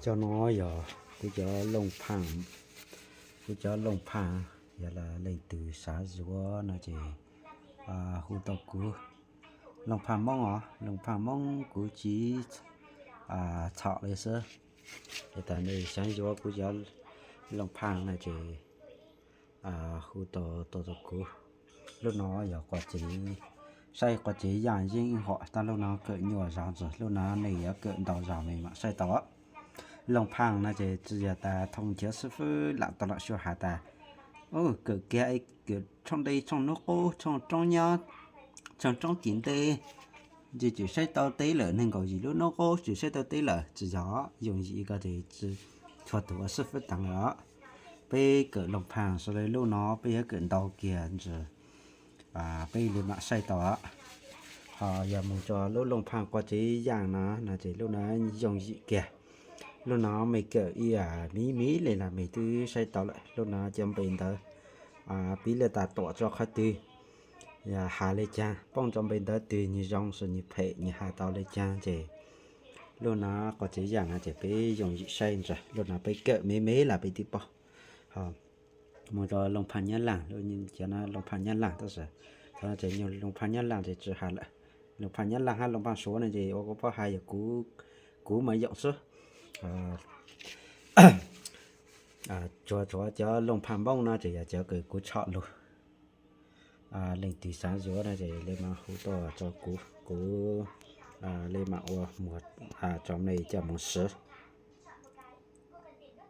Cov no yog kuv cov looj phaaj, kuv cov looj phaaj, yog leej twg xav yuav no ces hu tau kuv. Looj phaaj Moob os, looj phaaj Moob kuv tsis txhom li xwb. Es tas nej xav yuav kuv cov looj phaaj no ces hu tau, tau tau kuv. Lub no yog quas tsev, saib quas tsev yaaj yeej hom tag, lub no kawm nyuaj zog ntsis, lub no nej yuav kawm ntau zog nej mam saib tau. Looj phaaj no ces tsis yog tas thoo cov xib fwb lam tau lam xyuas has tas kawm kiag, kawm tshooj dej tshooj nub qub tshooj roob nyob, tshooj roob kis ntej, ces tsis saib tau teb lawm, nees nkaum yim lub nub qub tsis saib tau teb lawm, tsis yog. Yooj yim ko ces tsis tshua tus ua xib fwb taag lawm os. Peb kawm looj phaaj sawv daws lub no peb yuav kawm ntau kiag ntsis, peb li mam saib tau. Ho yog moog rua lub looj phaaj quas tsev yaaj no, no ces lub no yooj yim kiag. Lub no mej kawm ib yam miv miv le los mej twb saib tau lawm. Lub no cov npe ntawd piv le tas tuam rua qhov twg, has le caag, poob rua npe ntawd twg nws zoo, xwb nws phem, nws has tau le caag ces lub no quas tsev yaaj no ces peb yooj yim saib ntsis. Lub no peb kawm me me los peb twb paub. Ho moog rua looj phaaj Nyab Laaj, cov no looj phaaj Nyab Laaj tab sis thaum no ces nyuag looj phaaj Nyab Laaj ces tsis has lawm. Looj phaaj Nyab Laaj hab looj phaaj Suav no ces ua kuv paub has yog kuv, kuv mas yoom xwb. Tsuas, tsuas cov looj phaaj Moob no ces yog cov kws kuv tshom lug. Leej twg xav yuav no ces le mas hu tuaj rua kuv, kuv le mam ua muag rua mej coj moog swv.